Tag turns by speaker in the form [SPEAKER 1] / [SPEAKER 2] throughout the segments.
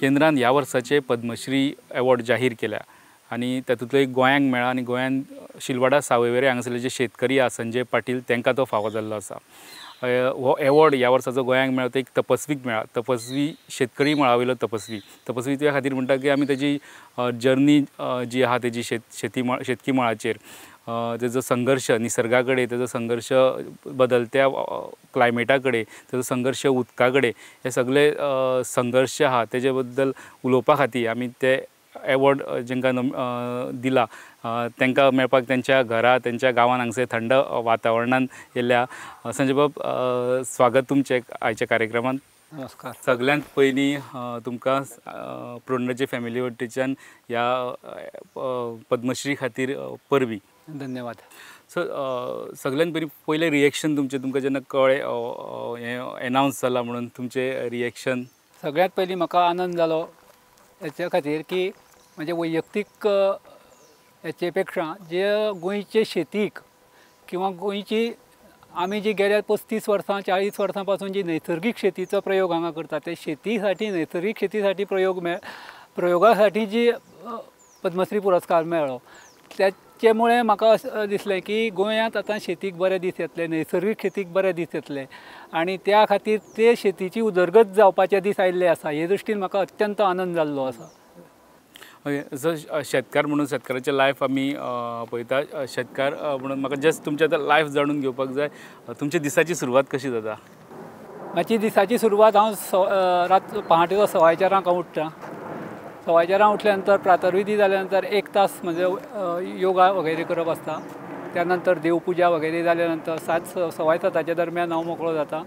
[SPEAKER 1] केंद्रान ह्या वर्साचे पद्मश्री अवॉर्ड जाहीर केल्या आनी तातूंतलो एक गोंयांक मेळ्ळा आनी गोंयान शिलवाडा सावयवेरें हांगासरले जे शेतकरी आसा संजय पाटील तांकां तो फावो जाल्लो आसा। हो एवॉर्ड ह्या वर्साचो गोंयांक मेळ्ळा तो एक तपस्वीक मेळ्ळा, तपस्वी शेतकरी मळा वयलो तपस्वी। तपस्वी त्या खातीर म्हणटा की आमी तेजी जर्नी जी आहा तेजी शेतकी मळाचेर तेजो संघर्श निसर्गा कडेन, तेजो संघर्श बदलत्या क्लायमेटा कडेन, तेजो संघर्श उदका कडेन, हे सगळे संघर्श आहा तेजे बद्दल उलोवपा खातीर आमी ते एवॉर्ड जेंकां दिला तांकां मेळपाक तेंच्या घरा तेंच्या गांवान हांगसर थंड वातावरणान येयल्या। संजय बाब, स्वागत तुमचें आयच्या कार्यक्रमांत।
[SPEAKER 2] नमस्कार।
[SPEAKER 1] सगळ्यांत पयलीं तुमकां प्रोडनचे फॅमिली वटेच्यान ह्या पद्मश्री खातीर परबीं।
[SPEAKER 2] धन्यवाद।
[SPEAKER 1] सो सगळ्यांत पयलीं पयलें रिएक्शन तुमचें, तुमकां जेन्ना कळ्ळें हें एनावन्स जालां म्हणून, तुमचें रिएक्शन?
[SPEAKER 2] सगळ्यांत पयलीं म्हाका आनंद जालो हेच्या खातीर की म्हजे वैयक्तीक हेचे पेक्षा जे गोंयचे शेतीक किंवा गोंयची आमी जी गेल्या 35 वर्सां 40 वर्सां पासून जी नैसर्गीक शेतीचो प्रयोग हांगा करता ते शेतीसाठी नैसर्गीक शेतीसाठी प्रयोगासाठी जी पद्मश्री पुरस्कार मेळ्ळो त्याच्यामुळे म्हाका अशें दिसलें की गोंयांत आतां शेतीक बरे दीस येतले, नैसर्गीक शेतीक बरे दीस येतले आनी त्या खातीर ते शेतीची उदरगत जावपाचे दीस आयिल्ले आसा। हे दृश्टीन म्हाका अत्यंत आनंद जाल्लो आसा।
[SPEAKER 1] ओके, सो शेतकार म्हणून शेतकाराचें लायफ आमी पळयता, शेतकार म्हणून म्हाका जस्ट तुमचें आतां लायफ जाणून घेवपाक जाय, तुमच्या दिसाची सुरवात कशी जाता?
[SPEAKER 2] म्हाजी दिसाची सुरवात हांव रात पहाटेचो 4:15 हांव उठ्ठा। 4:15 उठल्या नंतर प्रातर्विधी जाल्या नंतर 1 तास म्हणजे योगा वगैरे करप आसता। त्यानंतर देवपूजा वगैरे जाल्या नंतर 7 7:15 दरम्यान हांव मोकळो जाता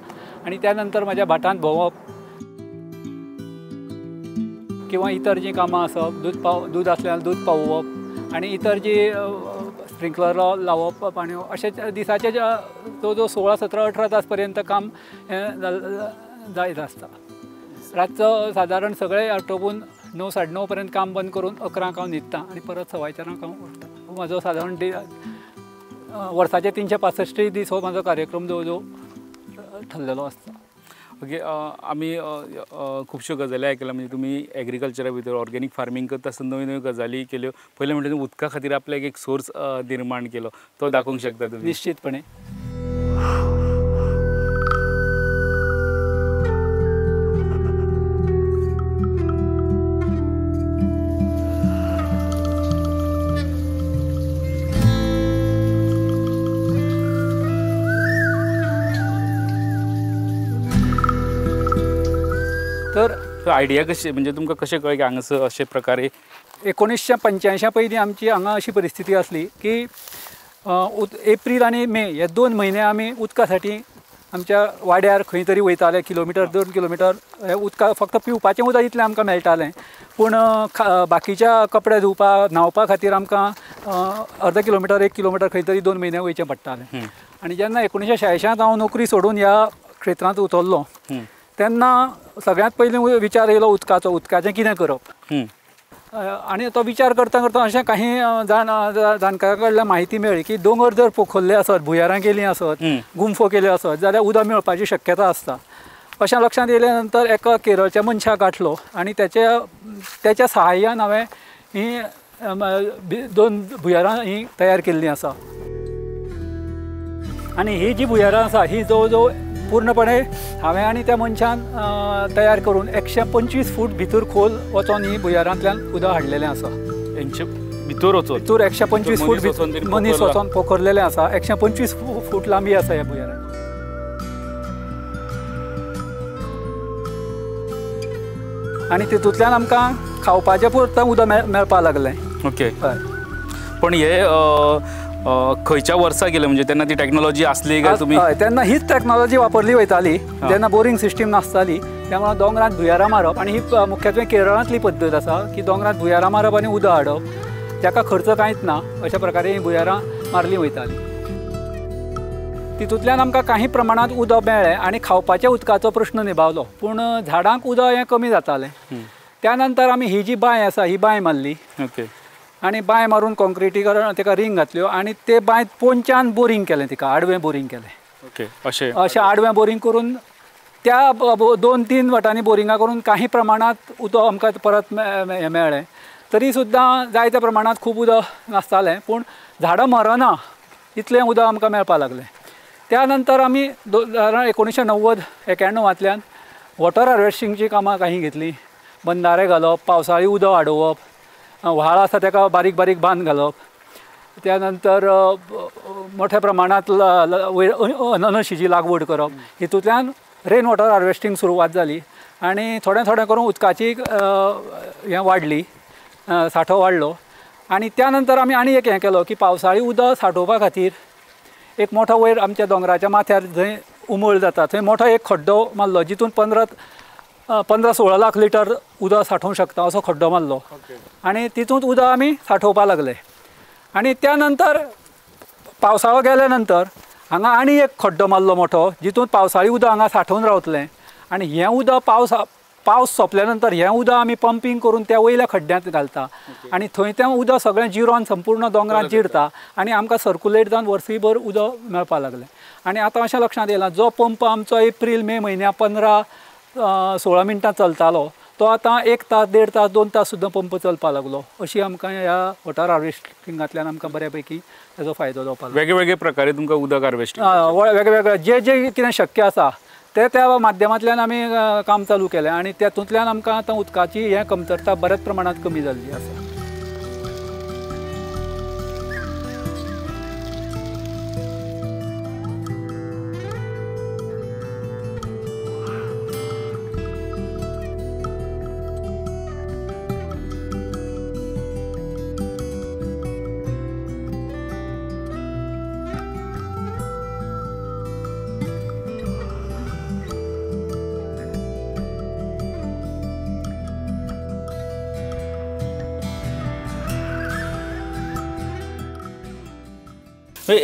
[SPEAKER 2] आनी त्यानंतर म्हाज्या भाटांत भोंवप किंवा इतर जी कामां आसप, दूध आसल्यार दूध पावोवप आनी इतर जी स्प्रिंकलर लावप पाणी, अशें दिसाचे जो जो 16 17 18 तास पर्यंत काम हें जायत आसता। रातचो सादारण सगळें आटोपून 9 9:30 पर्यंत काम बंद करून 11 हांव न्हिदता आनी परत 4:15 हांव उठता। हो म्हाजो सादारण वर्साचे 365 दीस हो म्हाजो कार्यक्रम जवळ जवळ ठरलेलो आसता।
[SPEAKER 1] ओके, आमी खुबश्यो गजाली आयकल्या, म्हणजे तुमी एग्रीकल्चरा भितर ऑर्गेनीक फार्मींग करता आसतना नव्यो नव्यो गजाली केल्यो। पयलें म्हणल्यार तुमी उदका खातीर आपल्याक एक सोर्स निर्माण केलो, तो दाखोवंक शकता तुमी?
[SPEAKER 2] निश्चितपणे।
[SPEAKER 1] तर आयडिया कशी, म्हणजे तुमकां कशें कळ्ळें की हांगासर अशे प्रकारे?
[SPEAKER 2] 1985 पयलीं आमची हांगा अशी परिस्थिती आसली की एप्रील आनी मे हे 2 म्हयने आमी उदकासाठी आमच्या वाड्यार खंय तरी वयताले, किलोमिटर 2 किलोमिटर हे उदका फक्त पिवपाचें उदक इतलें आमकां मेळटालें, पूण बाकीच्या कपडे धुवपा न्हांवपा खातीर आमकां अर्द किलोमिटर 1 किलोमिटर खंय तरी 2 म्हयने वयचें पडटालें। आनी जेन्ना 1986 हांव नोकरी सोडून ह्या क्षेत्रांत उतरलो तेन्ना सगळ्यांत पयलीं विचार येयलो उदकाचो, उदकाचें कितें करप। आनी तो विचार करता करता अशें काही जाणकारां कडल्यान म्हायती मेळ्ळी की दोंगर जर पोखरले आसत, भुंयारां केलीं आसत, गुंफो केल्यो आसत जाल्यार उदक मेळपाची शक्यता आसता। अशें लक्षांत येयल्या नंतर एका केरळच्या मनशाक गांठलो आनी तेच्या सहाय्यान हांवें हीं 2 भुंयारां हीं तयार केल्लीं आसा। आनी ही जी भुंयारां आसा ही जवळ जवळ पूर्णपणे हांवें आनी त्या मनशान तयार करून 125 फूट भितर खोल वचोन ही भुंयारांतल्यान उदक हाडलेलें आसा।
[SPEAKER 1] भितर वचोन
[SPEAKER 2] भितर 125 फूट मनीस वचोन पोखरलेलें आसा। 125 फूट लांबी आसा ह्या भुंयारांत। आनी तितूंतल्यान आमकां खावपाचें पुरतें उदक मेळपाक लागलें।
[SPEAKER 1] ओके, हय। पण हे खंयच्या वर्सा गेले, म्हणजे तेन्ना ती टॅक्नॉलॉजी आसली काय तुमी?
[SPEAKER 2] हय, तेन्ना हीच टॅक्नॉलॉजी वापरली वयताली। जेन्ना बोरींग सिस्टीम नासताली त्यामुळे दोंगरांत भुंयारां मारप, आनी ही मुख्यत्वे केरळांतली पद्दत आसा की दोंगरांत भुंयारां मारप आनी उदक हाडप, ताका खर्च कांयच ना अशा प्रकारे ही भुंयारां मारली वयताली। तितूंतल्यान आमकां काही प्रमाणांत उदक मेळ्ळें आनी खावपाच्या उदकाचो प्रश्न निभावलो, पूण झाडांक उदक हें कमी जातालें। त्या नंतर आमी ही जी बांय आसा ही बांय मारली।
[SPEAKER 1] ओके,
[SPEAKER 2] आनी बांय मारून कॉन्क्रिटीकरण ताका रिंग घातल्यो आनी ते बांयत पोंच्यान बोरींग केलें, तिका आडवें बोरींग केलें।
[SPEAKER 1] ओके, अशें
[SPEAKER 2] अशें आडवें बोरींग करून त्या 2-3 वटांनी बोरिंगां करून काही प्रमाणांत उदक आमकां परत हें मेळ्ळें. तरी सुद्दां जायत्या प्रमाणांत खूब उदक नासतालें, पूण झाडां मरना इतलें उदक आमकां मेळपाक लागलें. त्या नंतर आमी 1990-91 वॉटर हार्वेस्टिंगची कामां काही घेतलीं. बंदारे घालप, पावसाळी उदक वाडोवप, व्हाळ आसा ताका बारीक बारीक बांद घालप, त्या नंतर मोठ्या प्रमाणांत वयर अननशीची लागवड करप. हितूंतल्यान रेन वॉटर हार्वेस्टिंग सुरवात जाली आनी थोडें थोडें करून उदकाची हें वाडली, सांठो वाडलो. आनी त्या नंतर आमी आनी एक हें केलो की पावसाळी उदक सांठोवपा खातीर एक मोठो वयर आमच्या दोंगराच्या माथ्यार जंय उमळ जाता थंय मोठो एक खड्डो मारलो, जितून 15-16 लाख लिटर उदक सांठोवंक शकता असो खड्डो मारलो आनी तितूंत उदक आमी सांठोवपाक लागले. आनी त्या नंतर पावसाळो गेल्या नंतर हांगा आनी एक खड्डो मारलो मोठो, जितून पावसाळी उदक हांगा सांठोवन रावतलें आनी हें उदक पावस सोंपल्या नंतर हें उदक आमी पंपींग करून त्या वयल्या खड्ड्यांत घालता आनी थंय तें उदक सगळें जिरोन संपूर्ण दोंगरान जिरता आनी आमकां सर्कुलेट जावन वर्सूयभर उदक मेळपाक लागलें. आनी आतां अशें लक्षांत येयलां, जो पंप आमचो एप्रील मे म्हयन्या 15-16 मिनटां चलतालो तो आतां 1 तास, 1.5 तास, 2 तास सुद्दां पंप चलपाक लागलो. अशी आमकां ह्या वॉटर हार्वेस्टिंगांतल्यान आमकां बऱ्या पैकी ताजो फायदो जावपाक लागलो.
[SPEAKER 1] वेगळे प्रकारे तुमकां उदक हार्वेस्टिंग
[SPEAKER 2] वेगळे जे जे कितें शक्य आसा ते त्या माध्यमांतल्यान आमी काम चालू केलें आनी तातूंतल्यान आमकां आतां उदकाची हें कमतरता बऱ्याच प्रमाणांत कमी जाल्ली आसा.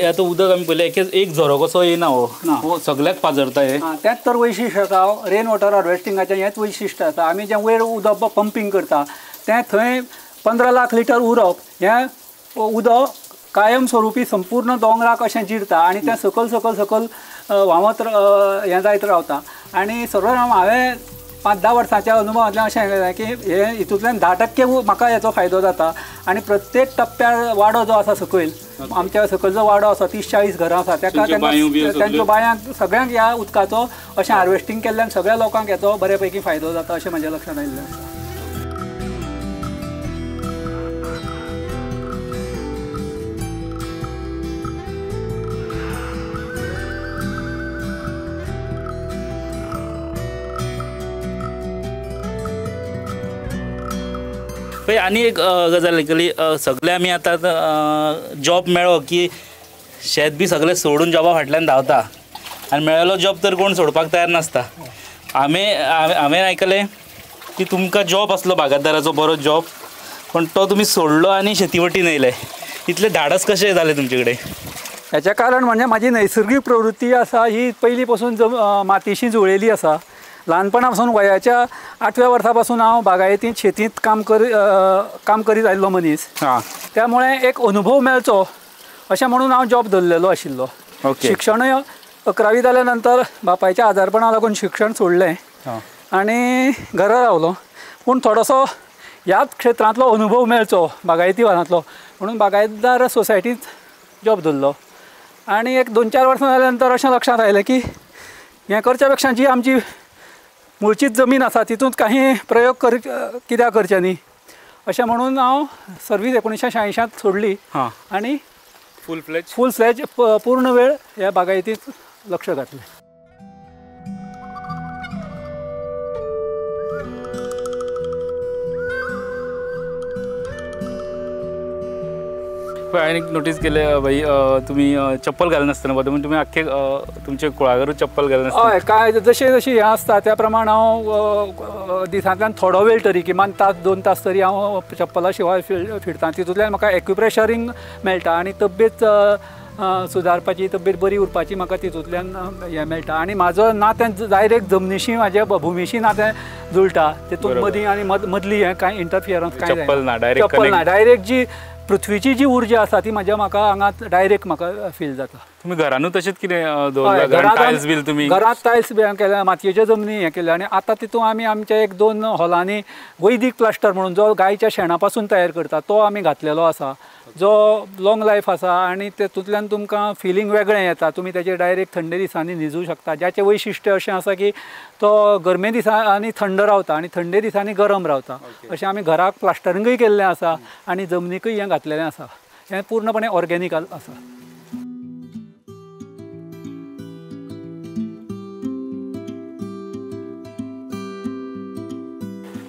[SPEAKER 1] आतां उदक आमी पळयलें एक झरो कसो येना हो सगळ्याक पाजरता हें.
[SPEAKER 2] तेंच तर वैशिश्ट आसा रेन वॉटर हार्वेस्टिंगाचें, हेंच वैशिश्ट आसा. आमी जें वयर उदक पंपींग करता तें थंय 15 लाख लिटर उरप हें उदक कायम स्वरुपी संपूर्ण दोंगराक अशें जिरता आनी तें सकयल सकयल सकयल व्हांवत हें जायत रावता. आनी सर्व हांवें 5-10 वर्सांच्या अनुभवांतल्यान अशें केलें की हे हितूंतल्यान 10% म्हाका हेचो फायदो जाता. आनी प्रत्येक टप्प्यार वाडो जो आसा सकयल आमच्या सकयल जो वाडो आसा 30-40 घरां आसा ताका तांच्या बांयांक सगळ्यांक ह्या उदकाचो अशें हार्वेस्टिंग केल्ल्यान सगळ्या लोकांक हेचो बऱ्या पैकी फायदो जाता अशें म्हज्या लक्षांत आयिल्लें आसा.
[SPEAKER 1] आनी एक गजाल आयकली, सगळे आमी आतां जॉब मेळ्ळो की शेत बी सगळें सोडून जॉबा फाटल्यान धांवता आनी मेळ्ळो जॉब तर कोण सोडपाक तयार नासता. हांवें आयकलें की तुमकां जॉब आसलो बागायतदाराचो बरो जॉब, पूण तो तुमी सोडलो आनी शेती वटेन येयले. इतलें धाडस कशें जालें तुमचे कडेन?
[SPEAKER 2] हेचें कारण म्हणजे म्हाजी नैसर्गीक प्रवृत्ती आसा ही पयलीं पासून मातयेशी जुळिल्ली आसा. ल्हानपणा पासून वयाच्या 8व्या वर्सा पासून हांव बागायतींत शेतींत काम करीत आयिल्लो मनीस. त्यामुळे एक अनुभव मेळचो अशें म्हणून हांव जॉब धरलेलो आशिल्लो. शिक्षणूय 11वी जाल्या नंतर बापायच्या आजारपणा लागून शिक्षण सोडलें आनी घरा रावलो. पूण थोडोसो ह्याच क्षेत्रांतलो अनुभव मेळचो बागायती वारांतलो म्हणून बागायतदार सोसायटींत जॉब धरलो. आनी एक 2-4 वर्सां जाल्या नंतर अशें लक्षांत आयलें की हें करच्या पेक्षा जी आमची मुळचीच जमीन आसा तितूंत काही प्रयोग कित्याक करचे न्ही अशें म्हणून हांव सर्वीस 1986 सोडली आनी फूल फ्लॅज पूर्ण वेळ ह्या बागायतींत लक्ष घातलें.
[SPEAKER 1] हांवें एक नोटीस केलें भाई, तुमी चप्पल घालनासतना वता, म्हणजे तुमी आख्खे तुमचे कुळागरूच चप्पल घालनासतना?
[SPEAKER 2] हय, काय जशें जशें हें आसता त्या प्रमाण हांव दिसांतल्यान थोडो वेळ तरी किमान तास 2 तास तरी हांव चप्पला शिवाय फिरता. तितूंतल्यान म्हाका एक्युप्रेशरींग मेळटा आनी तब्येत सुदारपाची, तब्येत बरी उरपाची म्हाका तितूंतल्यान हें मेळटा. आनी म्हाजो नातें डायरेक्ट जमनीशी म्हाज्या भुमीशी नातें जुळटा, तितूंत मदीं आनी मदली हें कांय इंटरफियरन्स कांय
[SPEAKER 1] चप्पल ना, डायरेक्ट
[SPEAKER 2] चप्पल ना, डायरेक्ट जी पृथ्वीची जी ऊर्जा आसा ती म्हाज्या म्हाका हांगा डायरेक्ट म्हाका फील जाता.
[SPEAKER 1] तुमी घरानूच तशेंच कितें दवरलां? टायल्स बीन तुमी
[SPEAKER 2] घरांत टायल्स बी केल्या, मातयेच्यो जमनी हें केल्या. आनी आतां तितूंत आमी आमच्या एक दोन हॉलांनी वैदीक प्लास्टर म्हणून जो गायच्या शेणा पासून तयार करता तो आमी घातलेलो आसा, जो लॉंग लायफ आसा आनी तेतूंतल्यान तुमकां फिलींग वेगळें येता. तुमी तेजेर डायरेक्ट थंडे दिसांनी न्हिजूं शकता. ज्याचें वैशिश्ट्य अशें आसा की तो गरमे दिसांनी थंड रावता आनी थंडे दिसांनी गरम रावता. अशें आमी घराक प्लास्टरिंगूय केल्लें आसा आनी जमनीकूय हें घातलेलें आसा. हें पूर्णपणे ऑर्गेनीक आसा.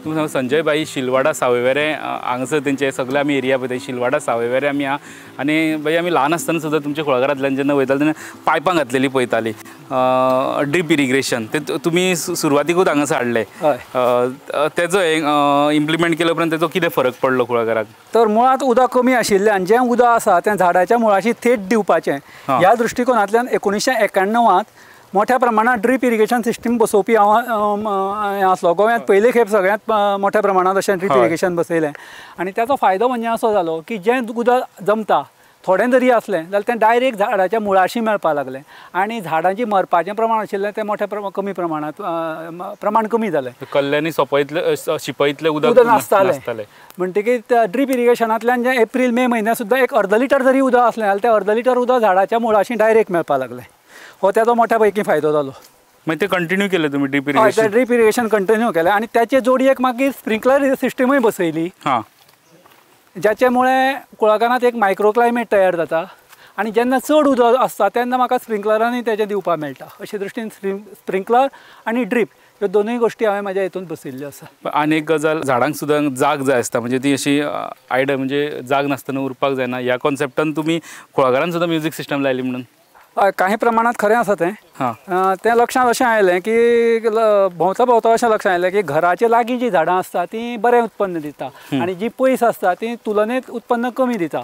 [SPEAKER 1] तुमी सांग संजय भाई शिलवाडा सावयवेरें हांगासर तेंचे सगळे आमी एरिया पळयता, शिलवाडा सावयवेरें आमी आहा. आनी भाई आमी ल्हान आसतना सुद्दां तुमच्या कुळागरांतल्यान जेन्ना वयताले तेन्ना पायपां घातलेलीं पळयतालीं, ड्रीप इरिगेशन ते तुमी सुरवातीकूच हांगासर हाडलें. तेजो इम्प्लिमेंट केल्या उपरांत तेजो कितें फरक पडलो कुळागराक?
[SPEAKER 2] तर मुळांत उदक कमी आशिल्ल्यान जें उदक आसा तें झाडाच्या मुळाशी थेट दिवपाचें ह्या दृश्टिकोनांतल्यान 1991 मोठ्या प्रमाणात ड्रीप इरिगेशन सिस्टम बसोवपी हांव आसलो. गोव्यांत पयले खेप सगळ्यांत मोठ्या प्रमाणात अशें ड्रीप इरिगेशन बसयलें. आनी ताचो फायदो म्हणजे असो जालो की जें उदक जमता थोडें जरी आसलें जाल्यार तें डायरेक्ट झाडाच्या मुळाशी मेळपाक लागलें आनी झाडांची मरपाचें प्रमाण आशिल्लें तें मोठ्या कमी प्रमाणांत प्रमाण कमी जालें.
[SPEAKER 1] कल्ल्यांनी सोंपयतलें शिंपयतलें उदक नासतालें
[SPEAKER 2] म्हणटकीर ड्रीप इरिगेशनांतल्यान जें एप्रील मे म्हयन्याक सुद्दां एक अर्द लिटर जरी उदक आसलें जाल्यार तें अर्द लिटर उदक झाडाच्या मुळाशी डायरेक्ट मेळपाक लागलें. हो त्याचो मोठ्या पैकी फायदो जालो.
[SPEAKER 1] मागीर ते कंटिन्यू केलें तुमी drip irrigation?
[SPEAKER 2] Drip irrigation continue केलें आनी त्याचे जोडयेक मागीर स्प्रिंकलर सिस्टमूय बसयली, ज्याचे मुळे कुळागरांत एक मायक्रो क्लायमेट तयार जाता आनी जेन्ना चड उदक आसता तेन्ना म्हाका स्प्रिंकलरांनी तेजें दिवपाक मेळटा. अशे दृश्टीन स्प्रिंकलर आनी ड्रीप ह्यो दोनूय गोश्टी हांवें म्हाज्या हितून बसयल्ल्यो आसा.
[SPEAKER 1] आनी एक गजाल, झाडांक सुद्दां जाग जाय आसता, म्हणजे ती अशी आयडिया म्हणजे जाग नासतना उरपाक जायना, ह्या कॉन्सेप्टान तुमी कुळागरान सुद्दां म्युजीक सिस्टम लायली म्हणून?
[SPEAKER 2] हय, काही प्रमाणात खरें आसा तें. तें लक्षांत अशें आयलें की भोंवता भोंवता अशें लक्षांत आयलें की घराचे लागीं जीं झाडां आसता तीं बरें उत्पन्न दिता आनी जीं पयस आसता तीं तुलनेत उत्पन्न कमी दिता.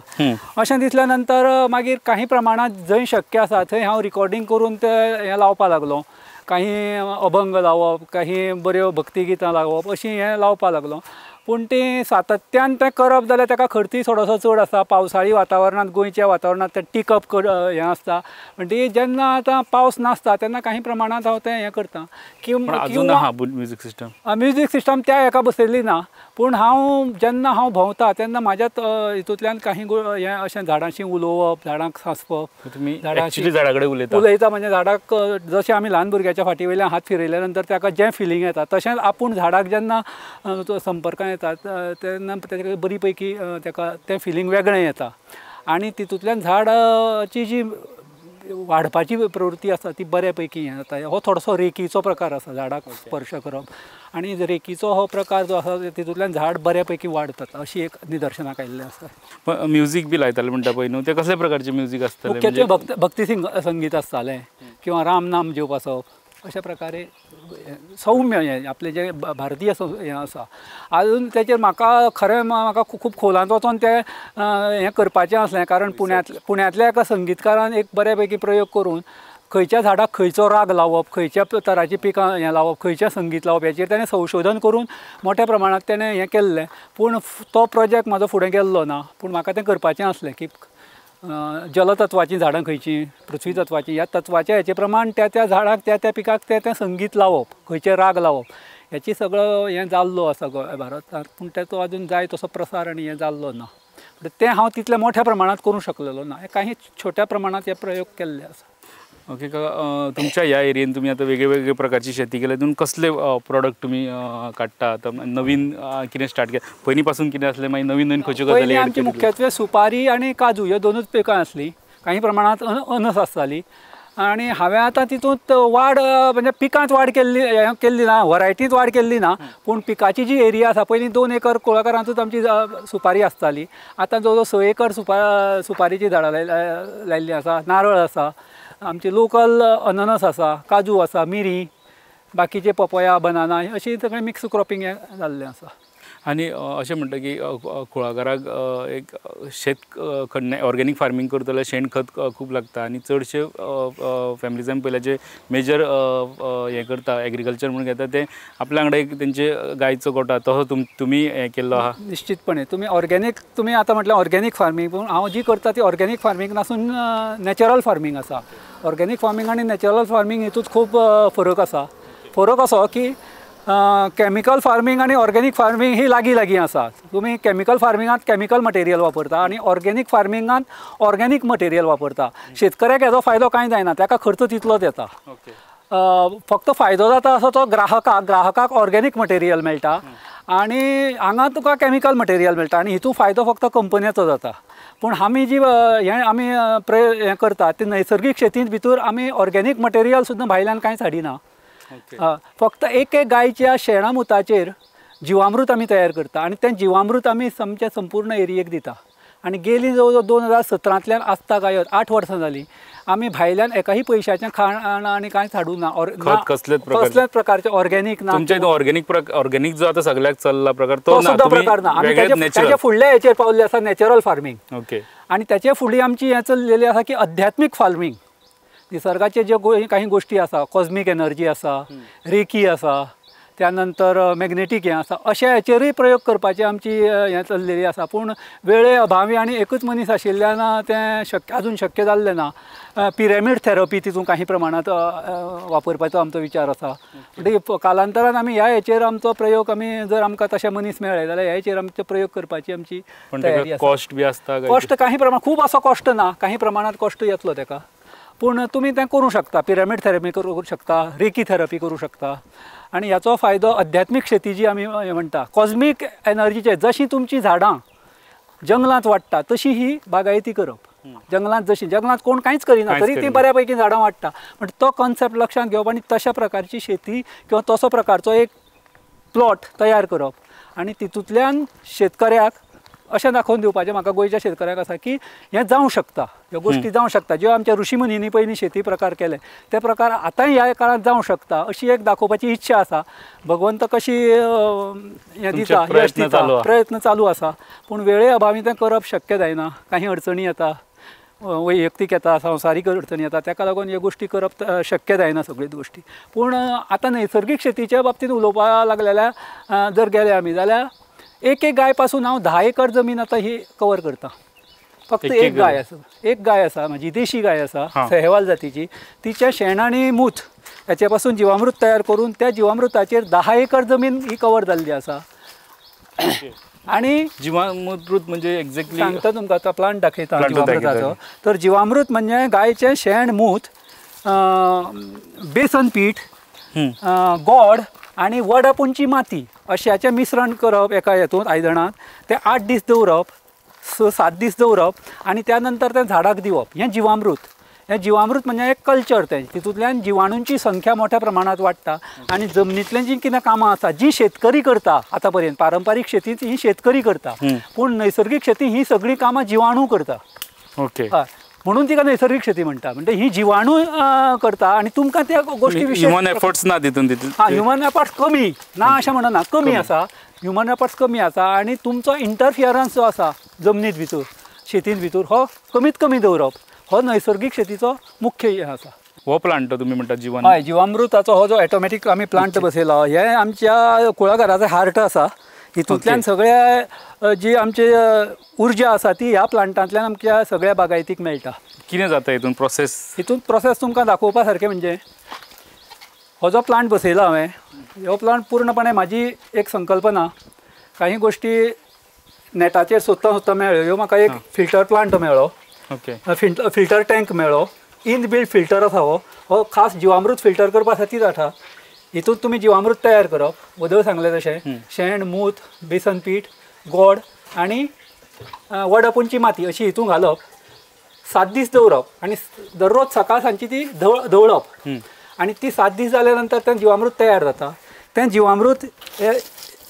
[SPEAKER 2] अशें दिसल्या नंतर मागीर काही प्रमाणांत जंय शक्य आसा थंय हांव रिकॉर्डिंग करून तें हें लावपाक लागलो. काही अभंग लावप, काही बऱ्यो भक्तिगितां लावप, अशीं हें लावपाक लागलो. पूण ती सातत्यान तें करप जाल्यार ताका खर्चूय थोडोसो चड आसा. पावसाळी वातावरणांत, गोंयच्या वातावरणांत तें टिकप हें आसता. म्हणटकीर जेन्ना आतां पावस नासता तेन्ना काही प्रमाणांत हांव तें हें करता.
[SPEAKER 1] किंवा म्युजीक सिस्टम
[SPEAKER 2] म्युजीक सिस्टम त्या हेका बसयल्ली ना, पूण हांव जेन्ना हांव भोंवता तेन्ना म्हाज्या हितूंतल्यान काही हें अशें झाडांशी उलोवप, झाडांक सांसपप,
[SPEAKER 1] झाडांशी झाडा कडेन उलयता
[SPEAKER 2] उलयता म्हणजे झाडाक जशें आमी ल्हान भुरग्याच्या फाटी वयल्यान हात फिरयल्या नंतर ताका जें फिलींग येता तशेंच आपूण झाडाक जेन्ना संपर्कान येता तेन्ना तेका बरी पैकी ताका तें फिलींग वेगळें येता आनी तितूंतल्यान झाडाची जी वाडपाची प्रवृत्ती आसा ती बऱ्या पैकी हें जाता. हो थोडोसो रेकीचो प्रकार आसा, झाडाक स्पर्श करप आनी रेकीचो हो प्रकार जो आसा तितूंतल्यान झाड बऱ्या पैकी वाडतात अशी एक निदर्शनाक आयिल्लें आसा.
[SPEAKER 1] म्युजीक बी लायताले म्हणटा पळय न्हू, तें कसल्या प्रकारचें म्युजीक आसतालें?
[SPEAKER 2] मुख्यत्वे भक्ती संगीत आसतालें किंवा रामनाम जेवप आसप, अशा प्रकारे सौम्य हें आपलें जें भारतीय हें आसा. आजून तेचेर म्हाका खरें म्हाका खूब खोलांत वचोन तें हें करपाचें आसलें, कारण पुण्यांतल्या एका संगीतकारान एक बऱ्या पैकी प्रयोग करून खंयच्या झाडाक खंयचो राग लावप, खंयच्या तराची पिकां हें लावप, खंयचें संगीत लावप हेचेर ताणें संशोधन करून मोठ्या प्रमाणांत ताणें हें केल्लें. पूण तो प्रोजेक्ट म्हाजो फुडें गेल्लो ना, पूण म्हाका तें करपाचें आसलें की जलतत्वाचीं झाडां खंयचीं, पृथ्वी तत्वाचीं, ह्या तत्वाच्या हेचे प्रमाण त्या त्या झाडाक त्या त्या पिकाक तें तें संगीत लावप, खंयचे राग लावप, हेची सगळो हें जाल्लो आसा भारतांत. पूण तेचो अजून जाय तसो प्रसार आनी हें जाल्लो ना, तें हांव तितल्या मोठ्या प्रमाणांत करूंक शकलेलो ना, काही छोट्या प्रमाणांत हे प्रयोग केल्ले आसा.
[SPEAKER 1] ओके, तुमच्या ह्या एरियेन तुमी आतां वेगळे वेगळे प्रकारची शेती केल्या, तितून कसले प्रोडक्ट तुमी काडटा आतां नवीन कितें स्टार्ट केलें? पयलीं पासून कितें आसलें, मागीर नवीन नवीन खंयच्यो गजाली?
[SPEAKER 2] आमची मुख्यत्वे सुपारी आनी काजू ह्यो दोनूच पिकां आसलीं, काही प्रमाणांत अनस आसताली आनी हांवें आतां तितूंत वाड म्हणजे पिकांत वाड केल्ली केल्ली ना, व्हरायटींत वाड केल्ली ना, पूण पिकाची जी एरिया आसा पयलीं 2 एकर कुळागरांतूच आमची सुपारी आसताली, आतां जवळ जवळ 6 एकर सुपारीचीं झाडां लायिल्लीं आसा, नारळ आसा, आमची लोकल अननस आसा, काजू आसा, मिरी, बाकीचे पपया, बनाना, अशी सगळें मिक्स क्रॉपिंग हें जाल्लें आसा.
[SPEAKER 1] आनी अशें म्हणटा की कुळागराक एक शेत खणणे ऑर्गेनीक फार्मींग करता जाल्यार शेण खत खूब लागता आनी चडशे फॅमिलीजान पयल्या जे मेजर हें करता एग्रीकल्चर म्हणून घेता ते आपल्या वांगडा एक तेंचे गायचो गोठो तसो तुमी हें केल्लो आहा.
[SPEAKER 2] निश्चितपणे तुमी ऑर्गेनीक, तुमी आतां म्हटल्यार ऑर्गेनीक फार्मींग, पूण हांव जी करता ती ऑर्गेनीक फार्मींग नासून नॅचरल फार्मींग आसा. ऑर्गेनीक फार्मींग आनी नॅचरल फार्मींग हितूंत खूब फरक आसा. फरक असो की केमिकल फार्मींग आनी ऑर्गेनीक फार्मींग ही लागीं लागीं आसा. तुमी केमिकल फार्मिंगांत केमिकल मटेरियल वापरता आनी ऑर्गेनीक फार्मिंगांत ऑर्गेनीक मटेरियल वापरता. शेतकऱ्याक हेजो फायदो कांय जायना, ताका खर्च तितलोच येता. फक्त फायदो जाता असो तो ग्राहकाक, ग्राहकाक ऑर्गेनीक मटेरियल मेळटा आनी हांगा तुका केमिकल मटेरियल मेळटा आनी हितून फायदो फक्त कंपन्याचो जाता. पूण आमी जी हें आमी हें करता ते नैसर्गीक शेतींत भितर आमी ऑर्गेनीक मटेरियल सुद्दां भायल्यान कांयच हाडिना. फक्त एक एक गायच्या शेणा मुताचेर जिवामृत आमी तयार करता आनी तें जिवामृत आमी आमच्या संपूर्ण एरियेक दिता. आनी गेली जवळ जवळ 2017 आजता गायत 8 वर्सां जालीं आमी भायल्यान एकाही पयशाचें खाण आनी कांयच हाडूंक ना. कसल्याच प्रकारचें ऑर्गेनीक ना.
[SPEAKER 1] तुमच्या ऑर्गेनीक ऑर्गेनीक जो आतां सगळ्याक चल्ला प्रकार तो
[SPEAKER 2] सुद्दां प्रकार ना. आमी ताच्या फुडल्या हेचेर पावल्ले आसा नॅचरल फार्मींग. आनी ताचे फुडें आमची हें चल्लेली आसा की अध्यात्मीक फार्मींग. निसर्गाचे ज्यो काही गोष्टी आसा, कॉस्मीक एनर्जी आसा, रेकी आसा, त्यानंतर मॅग्नेटीक हें आसा, अशा हेचेरूय प्रयोग करपाची आमची हें चल्लेली आसा. पूण वेळे अभावी आनी एकूच मनीस आशिल्ल्यान तें शक्य अजून शक्य जाल्लें ना. पिरॅमीड थेरपी तितून काही प्रमाणांत वापरपाचो आमचो विचार आसा. म्हणजे कालांतरान आमी ह्या हेचेर आमचो प्रयोग आमी जर आमकां तशे मनीस मेळ्ळे जाल्यार ह्या हेचेर आमचो प्रयोग करपाची आमची तयारी आसा.
[SPEAKER 1] कॉस्ट बी आसता?
[SPEAKER 2] कॉस्ट काही प्रमाण खूब असो कॉस्ट ना, काही प्रमाणांत कॉस्ट येतलो तेका, पूण तुमी तें करूं शकता. पिरॅमीड थेरपी करूं शकता, रेकी थेरपी करूं शकता. आनी ह्याचो फायदो अध्यात्मीक शेती जी आमी म्हणटा कॉस्मीक एनर्जीचे, जशी तुमची झाडां जंगलांत वाडटा तशी ही बागायती करप. जंगलांत जशी जंगलांत कोण कांयच करिना तरी ती बऱ्या पैकी झाडां वाडटा, पण तो कॉन्सेप्ट लक्षांत घेवप आनी तशा प्रकारची शेती किंवा तसो प्रकारचो एक प्लॉट तयार करप आनी तितूंतल्यान शेतकऱ्याक अशें दाखोवन दिवपाचें म्हाका गोंयच्या शेतकऱ्याक आसा की हें जावं शकता, ह्यो गोश्टी जावं शकता. ज्यो आमच्या ऋषीमुनींनी पयलीं शेती प्रकार केले ते प्रकार आतांय ह्या काळांत जावं शकता अशी एक दाखोवपाची इच्छा आसा. भगवंत कशी हें दिता, यश दिता, प्रयत्न चालू आसा, पूण वेळे अभावी तें करप शक्य जायना. काही अडचणी येता, वैयक्तीक येता, संवसारीक अडचणी येता, ताका लागून ह्यो गोश्टी करप शक्य जायना सगळ्योच गोश्टी. पूण आतां नैसर्गीक शेतीच्या बाबतींत उलोवपाक लागलेल्या जर गेले आमी जाल्यार एक एक गाय पासून हांव 10 एकर जमीन आतां ही कवर करता. फक्त एक गाय आसा, एक गाय आसा म्हजी देशी गाय आसा, सहवाल जातीची. तिच्या शेण आनी मूत हेचे पासून जिवामृत तयार करून त्या जिवामृताचेर 10 एकर जमीन ही कवर जाल्ली आसा. आनी
[SPEAKER 1] जिवामृत म्हणजे एक्झॅक्टली
[SPEAKER 2] सांगता तुमकां आतां प्लांट दाखयता जिवामृताचो. तर जिवामृत म्हणजे गायचें शेण, मूत, बेसन पीठ, गोड आनी वडापुंची माती अशाचें मिश्रण करप एका हेतूंत आयदणांत, तें 8 दीस दवरप, 6-7 दीस दवरप आनी त्या नंतर तें झाडाक दिवप. हें जिवामृत. हें जिवामृत म्हणजे एक कल्चर तें, तितूंतल्यान जिवाणूंची संख्या मोठ्या प्रमाणांत वाडटा आनी जमनींतल्यान जीं कितें कामां आसा जी शेतकरी करता आतां पर्यंत पारंपारीक शेतींत ही शेतकरी करता, पूण नैसर्गीक शेती ही सगळीं कामां जिवाणू करता.
[SPEAKER 1] ओके,
[SPEAKER 2] म्हणून तिका नैसर्गीक शेती म्हणटा. म्हणजे ही जिवाणू करता आनी तुमकां त्या गोश्टी विशय
[SPEAKER 1] ह्युमन एफर्ट्स ना तितून,
[SPEAKER 2] हां ह्युमन एफर्ट्स कमी ना अशें म्हणना, कमी आसा, ह्युमन एफर्ट्स कमी आसा आनी तुमचो इंटरफियरन्स जो आसा जमनीत भितर शेतींत भितर हो कमीत कमी दवरप हो नैसर्गीक शेतीचो मुख्य हें आसा.
[SPEAKER 1] हो प्लांट तुमी म्हणटा जिवन,
[SPEAKER 2] हय, जिवामृताचो हो जो ऑटोमॅटीक आमी प्लांट बसयला हे आमच्या कुळागराचो हार्ट आसा. हितूंतल्यान सगळ्या जी आमची उर्जा आसा ती ह्या प्लांटांतल्यान आमच्या सगळ्या बागायतीक मेळटा.
[SPEAKER 1] कितें जाता हितून प्रोसेस?
[SPEAKER 2] हितून प्रोसेस तुमकां दाखोवपा सारकें म्हणजे हो जो प्लांट बसयला हांवें, हो प्लांट पूर्णपणे म्हाजी एक संकल्पना. काही गोश्टी नेटाचेर सोदता सोदता मेळ्ळ्यो. ह्यो म्हाका एक फिल्टर प्लांट मेळ्ळो, फिल्टर टँक मेळ्ळो, इन बिल्ट फिल्टर आसा हो, हो खास जिवामृत फिल्टर करपा खातीर आसा. हितून तुमी जिवामृत तयार करप, वदळ सांगलें तशें शेण, मूत, बेसन पीठ, गोड आनी वडापुंची माती अशी हितून घालप, 7 दीस दवरप आनी दररोज सकाळ सांजची ती धवळप आनी ती 7 दीस जाल्या नंतर तें जिवामृत तयार जाता. तें जिवामृत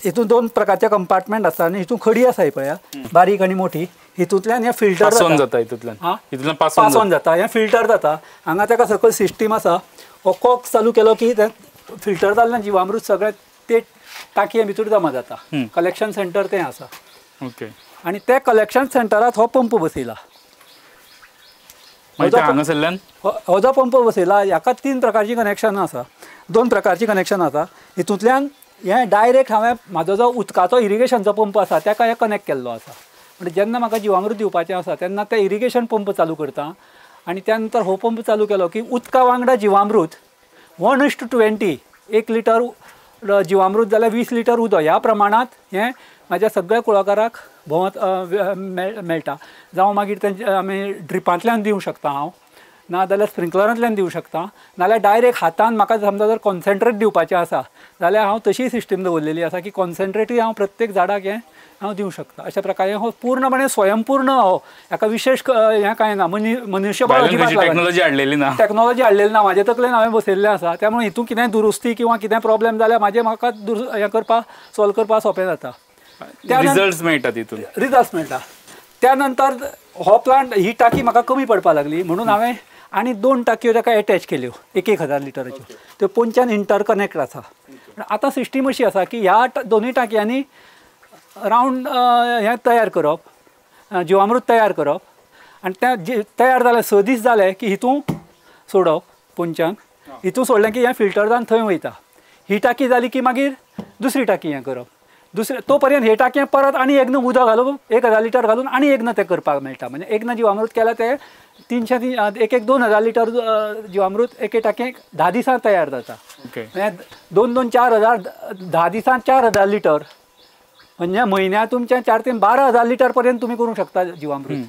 [SPEAKER 2] हितून 2 प्रकारचे कंपार्टमेंट आसा आनी हितून खडी आसा ही पळया बारीक आनी मोठी, हितूंतल्यान हें फिल्टर
[SPEAKER 1] जाता, हितूंतल्यान
[SPEAKER 2] पास ऑन जाता, हें फिल्टर जाता. हांगा ताका सकयल सिस्टीम आसा, हो कॉक चालू केलो की तें फिल्टर जाल्ल्यान जिवामृत सगळें ते टांकये भितर जमा जाता. कलेक्शन सेंटर तें आसा.
[SPEAKER 1] ओके.
[SPEAKER 2] आनी त्या कलेक्शन सेंटरात हो पंप बसयला.
[SPEAKER 1] हांगासरल्यान
[SPEAKER 2] हो जो पंप बसयला हाका 3 प्रकारचीं कनेक्शनां आसा, 2 प्रकारचीं कनेक्शनां आसा. हितूंतल्यान हें डायरेक्ट हांवें म्हाजो जो उदकाचो इरिगेशनचो पंप आसा ताका हें कनेक्ट केल्लो आसा. म्हणजे जेन्ना म्हाका जिवामृत दिवपाचें आसा तेन्ना तें इरिगेशन पंप चालू करता आनी त्या नंतर हो पंप चालू केलो की उदका वांगडा जिवामृत 1:20, 1 लिटर जिवामृत जाल्यार 20 लिटर उदक ह्या प्रमाणांत हें म्हाज्या सगळ्या कुळागराक भोंवत मेळटा. जावं मागीर तेंचे आमी ड्रिपांतल्यान दिवंक शकता हांव, ना जाल्यार स्प्रिंकलरांतल्यान दिवंक शकता, नाल्यार डायरेक्ट हातान म्हाका समजा जर कॉन्सेंट्रेट दिवपाचें आसा जाल्यार हांव तशी सिस्टम दवरलेली आसा की कॉन्सेंट्रेटूय हांव प्रत्येक झाडाक हें हांव दिवंक शकता. अशा प्रकारे हो पूर्णपणे स्वयंपूर्ण हो हाका विशेष हें कांय ना, मनुष्यबळ
[SPEAKER 1] टेक्नॉलॉजी हाडलेली ना,
[SPEAKER 2] टेक्नॉलॉजी हाडलेली ना, म्हाजे तकलेन हांवें बसयल्लें आसा. त्यामुळे हितून कितेंय दुरुस्ती किंवा कितें प्रॉब्लेम जाल्यार म्हाजें म्हाका हें करपाक सॉल्व करपाक सोंपें जाता.
[SPEAKER 1] रिजल्ट्स मेळटा तितून,
[SPEAKER 2] रिजल्ट्स मेळटा. त्या नंतर हो प्लांट ही टाकी म्हाका कमी पडपाक लागली म्हणून हांवें आनी 2 टाकयो ताका एटॅच केल्यो 1-1 हजार लिटराच्यो, त्यो पोंच्यान इंटरकनेक्ट आसा. आतां सिस्टीम अशी आसा की ह्या दोनूय टाकयांनी रावंड हें तयार करप, जिवामृत तयार करप आनी तें तयार जालें 6 दीस जाले की हितून सोडप पोंच्यान, हितून सोडलें की हें फिल्टर जावन थंय वयता. ही टाकी जाली की मागीर दुसरी टाकी हें करप, दुसरे तो पर्यंत हे टाकयें परत आनी एकदां उदक घालून 1000 लिटर घालून आनी एकदां तें करपाक मेळटा. म्हणजे एकदां जिवामृत केल्यार तें 300 1-1 2,000 लिटर जिवामृत एके टाकयेक 10 दिसांत तयार जाता. म्हणजे 2-2 4,000 10 दिसांत 4,000 लिटर, म्हणजे म्हयन्याक तुमचें 4-3 12,000 लिटर पर्यंत तुमी करूंक शकता जिवामृत.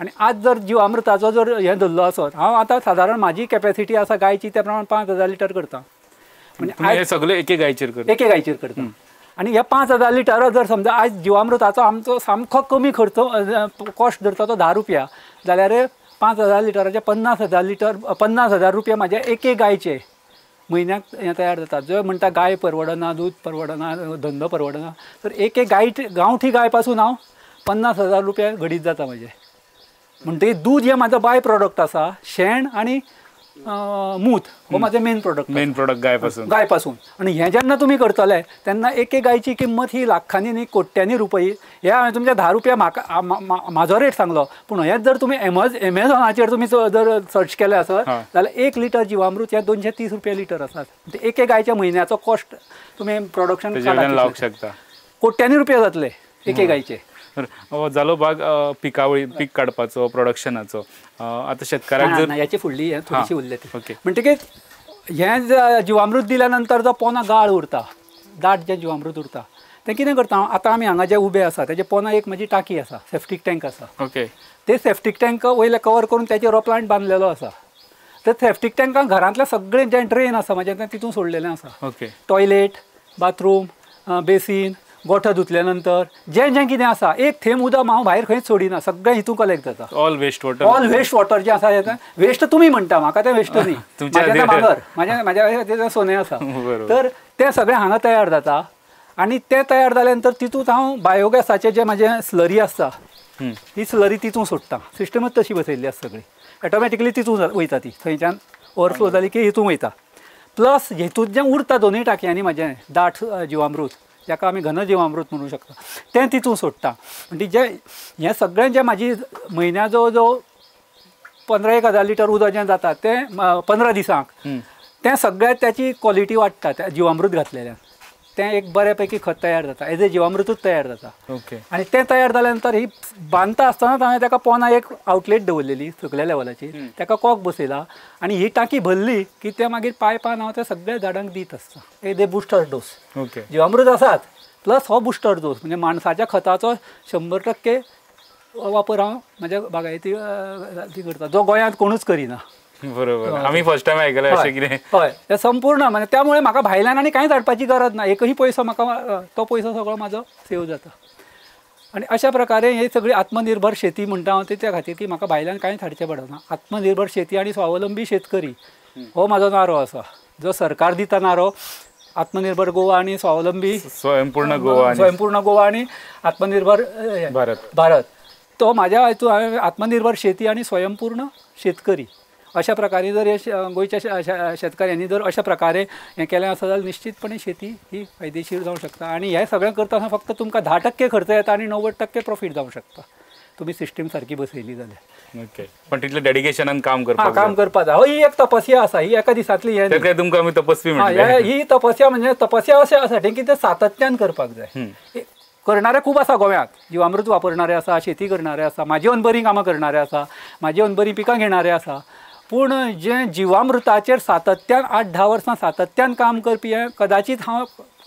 [SPEAKER 2] आनी आज जर जिवामृताचो जर हें धरलो आसत, हांव आतां सादारण म्हाजी कॅपेसिटी आसा गायची त्या प्रमाण 5,000 लिटर करता.
[SPEAKER 1] म्हणजे सगळें एके गायचेर करता,
[SPEAKER 2] एके गायचेर करता. आनी हे 5,000 लिटर जर समजा आयज जिवामृताचो आमचो सामको कमी खर्च कॉस्ट धरता तो 10 रुपया जाल्यार 5,000 लिटराचे 50,000 लिटर 50,000 रुपया म्हाज्या एके गायचे म्हयन्याक हें तयार जाता. जो म्हणटा गाय परवडना, दूद परवडना, धंदो परवडना, तर एक एक गाय गांवठी गाय पासून हांव 50,000 रुपया घडीत जाता म्हजें. म्हणटकीर दूद हें म्हाजो बाय प्रोडक्ट आसा, शेण आनी मूत हो म्हाजें मेन प्रोडक्ट,
[SPEAKER 1] मेन प्रोडक्ट गाय
[SPEAKER 2] पासून. आनी हें जेन्ना तुमी करतले तेन्ना एक एक गायची किंमत ही लाखांनी न्ही कोट्यांनी रुपये. हे हांवें तुमच्या 10 रुपया म्हाका म्हाजो रेट सांगलो, पूण हेंच जर तुमी एमेझॉनाचेर तुमी जर सर्च केलें आसत जाल्यार 1 लिटर जिवामृत हें 230 रुपया लिटर आसात. एक एक गायच्या म्हयन्याचो कॉस्ट तुमी प्रोडक्शन
[SPEAKER 1] लावंक शकता,
[SPEAKER 2] कोट्यांनी रुपया जातले एक एक गायचे.
[SPEAKER 1] जालो भाग पिकावळी, पीक काडपाचो, प्रोडक्शनाचो. आतां शेतकाराक जर
[SPEAKER 2] ह्याची फुडली थोडीशी उरली ती म्हणटकीर हें जिवामृत दिल्या नंतर जो पोना गाळ उरता, दाट जें जिवामृत उरता तें कितें करता हांव, आतां आमी हांगा जे उबे आसा तेजे पोना एक म्हजी टाकी आसा, सेफ्टीक टँक आसा.
[SPEAKER 1] ओके.
[SPEAKER 2] ते सेफ्टीक टँक वयले कवर करून तेचेर हो प्लांट बांदलेलो आसा. ते सेफ्टीक टँकान घरांतलें सगळें जें ड्रेन आसा म्हाजें तें तितून सोडलेलें आसा.
[SPEAKER 1] ओके.
[SPEAKER 2] टॉयलेट, बाथरूम, बेसीन, गोठो धुतल्या नंतर जें जें कितें आसा एक थेंब उदक हांव भायर खंयच सोडिना, सगळें हितून कलेक्ट जाता.
[SPEAKER 1] All waste water,
[SPEAKER 2] all waste water जें आसा तें वेस्ट तुमी म्हणटा, म्हाका तें वेस्ट न्ही, म्हाजें तें मागर, म्हाज्या म्हाज्या सोनें आसा. तर तें सगळें हांगा तयार जाता आनी तें तयार जाल्या नंतर तितूंत हांव बायोगॅसाचें जें म्हाजें स्लरी आसता ती स्लरी तितूंत सोडटा. सिस्टमच तशी बसयल्ली आसा सगळी, ऑटोमॅटिकली तितूंत वयता ती, थंयच्यान ओवरफ्लो जाली की हितूंत वयता. प्लस हितूंत जें उरता दोनूय टाकयांनी म्हाजें दाट जिवामृत, जाका आमी घन जिवामृत म्हणू शकता, तें तितूंत सोडटा. म्हणजे जें हें सगळें जें म्हाजी म्हयन्या जो जो 15-1,000 लिटर उदक जें जाता तें 15 दिसांक तें सगळें त्याची क्वॉलिटी वाडटा. त्या जिवामृत घातलेल्यान तें एक बऱ्या पैकी खत तयार जाता, एज ए जिवामृतूच तयार जाता.
[SPEAKER 1] ओके.
[SPEAKER 2] आनी तें तयार जाल्या नंतर ही बांदता आसतनाच हांवें ताका पोना एक आउटलेट दवरलेली सगल्या लेवलाची, ताका कॉक बसयला आनी ही टाकी भरली की तें मागीर पायपान हांव त्या सगळ्या झाडांक दीत आसता as a booster dose.
[SPEAKER 1] Okay.
[SPEAKER 2] जिवामृत आसात प्लस हो बुस्टर डोस, म्हणजे माणसाच्या खताचो 100% वापर हांव म्हाज्या बागायती करता, जो गोंयांत कोणूच करिना.
[SPEAKER 1] बरोबर, आमी फर्स्ट टायम आयकलें अशें कितें.
[SPEAKER 2] हय, तें संपूर्ण म्हणजे त्यामुळे म्हाका भायल्यान आनी कांयच हाडपाची गरज ना, एकही पयसो म्हाका, तो पयसो सगळो म्हाजो सेव जाता. आनी अशा प्रकारे ही सगळी आत्मनिर्भर शेती म्हणटा हांव, त्या खातीर की म्हाका भायल्यान कांयच हाडचें पडना. आत्मनिर्भर शेती आनी स्वावलंबी शेतकरी हो म्हाजो नारो आसा, जो सरकार दिता नारो, आत्मनिर्भर गोवा आनी स्वावलंबी
[SPEAKER 1] स्वयंपूर्ण गोवा,
[SPEAKER 2] स्वयंपूर्ण गोवा आनी आत्मनिर्भर
[SPEAKER 1] भारत,
[SPEAKER 2] भारत. तो म्हाज्या हितून हांवें आत्मनिर्भर शेती आनी स्वयंपूर्ण शेतकरी अशा प्रकारे जर हे गोंयच्या शेतकऱ्यांनी जर अशा प्रकारे हें केलें आसा जाल्यार निश्चितपणे शेती ही फायदेशीर जावंक शकता. आनी हें सगळें करता आसतना फक्त तुमकां 10% खर्च येता आनी 90% प्रॉफीट जावंक शकता तुमी सिस्टीम सारकी बसयली जाल्यार.
[SPEAKER 1] ओके, पण तितलें डेडिकेशनान काम करपाक
[SPEAKER 2] काम करपाक जाय. ही एक तपस्या आसा, ही एका दिसांतली हें
[SPEAKER 1] न्ही. तुमकां आमी तपस्वी म्हणटा.
[SPEAKER 2] ही तपस्या म्हणजे तपस्या अशें आसा की तें सातत्यान करपाक जाय. करणारे खूब आसा गोव्यांत, जिवामृत वापरणारे आसा, शेती करणारे आसा, म्हाजेवन बरीं कामां करणारे आसा, म्हाजेवन बरीं पिकां घेणारे आसा, पूण जें जिवामृताचेर सातत्यान 8-10 वर्सां सातत्यान काम करपी हें कदाचीत हांव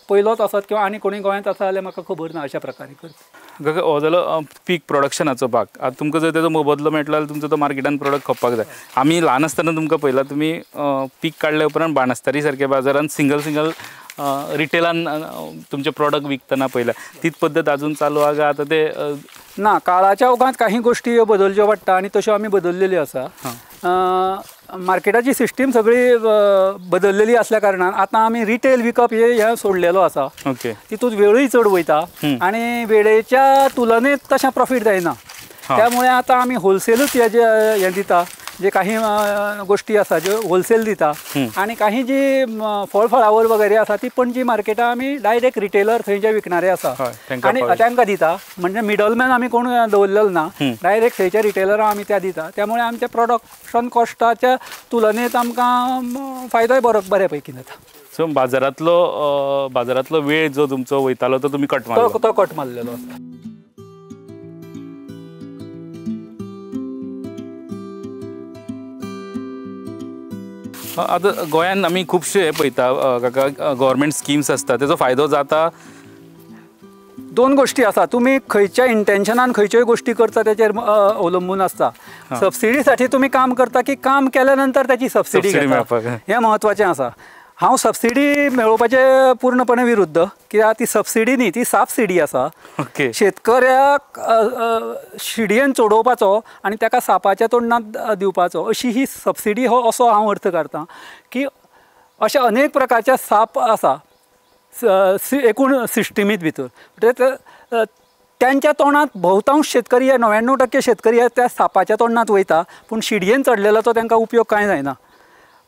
[SPEAKER 2] पयलोच आसत किंवा आनी कोणूय गोंयांत आसा जाल्यार म्हाका खबर ना अशा प्रकारे करता.
[SPEAKER 1] हो जालो पीक प्रोडक्शनाचो भाग. आतां तुमकां जर तेजो मोबदलो मेळटलो जाल्यार तुमचो तो मार्केटान प्रोडक्ट खपपाक जाय. आमी ल्हान आसतना तुमकां पळयलां तुमी पीक काडल्या उपरांत बाणस्तारी सारक्या बाजारान सिंगल सिंगल रिटेलान तुमचे प्रोडक्ट विकतना पळयला. तीच पद्दत अजून चालू आहा काय आतां ते
[SPEAKER 2] ना? काळाच्या ओघांत काही गोष्टी ह्यो बदलच्यो पडटा आनी तश्यो आमी बदललेल्यो आसा. मार्केटाची सिस्टीम सगळी बदललेली आसल्या कारणान आतां आमी रिटेल विकप हे सोडलेलो आसा.
[SPEAKER 1] ओके,
[SPEAKER 2] तितूंत वेळूय चड वयता आनी वेळेच्या तुलनेत तशें प्रॉफीट जायना, त्यामुळे आतां आमी होलसेलूच हे जे हें दिता, जे काही गोष्टी आसा ज्यो होलसेल दिता आनी काही जी फळ फळावर वगैरे आसा ती पणजी मार्केटात आमी डायरेक्ट रिटेलर थंय जे विकणारे आसा आनी तांकां दिता. म्हणजे मिडलमॅन आमी कोण दवरलेलो ना, डायरेक्ट थंयच्या रिटेलरां आमी त्या दिता. त्यामुळे आमच्या प्रोडक्शन कॉस्टाच्या तुलनेत आमकां फायदोय बरो बऱ्या पैकी जाता.
[SPEAKER 1] सो बाजारांतलो वेळ जो तुमचो वयतालो तो तुमी कट मारलो,
[SPEAKER 2] तो कट मारलेलो आसा.
[SPEAKER 1] आतां गोंयांत आमी खुबशे हे पळयता काका, गव्हर्मेंट स्किम्स आसता तेजो फायदो जाता.
[SPEAKER 2] दोन गोष्टी आसा, तुमी खंयच्या इंटेन्शनान खंयच्योय गोष्टी करता तेचेर अवलंबून आसता. सबसिडीसाठी तुमी काम करता की काम केल्या नंतर ताची सबसिडी मेळपाक, हें म्हत्वाचें आसा. हांव सबसिडी मेळोवपाचे पूर्णपणे विरुद्ध, कित्याक ती सबसिडी न्ही, ती सापसिडी आसा. शेतकऱ्याक शिडयेन चडोवपाचो आनी ताका सापाच्या तोंडांत दिवपाचो अशी ही सबसिडी हो असो हांव अर्थ काडटा की अशे अनेक प्रकारचे साप आसा एकूण सिस्टमीत भितर. म्हणजे त्यांच्या तोंडांत बहुतांश शेतकरी हे 99% शेतकरी हे त्या सापाच्या तोंडांत वयता, पूण शिडयेन चडलेल्याचो तांकां उपयोग कांय जायना.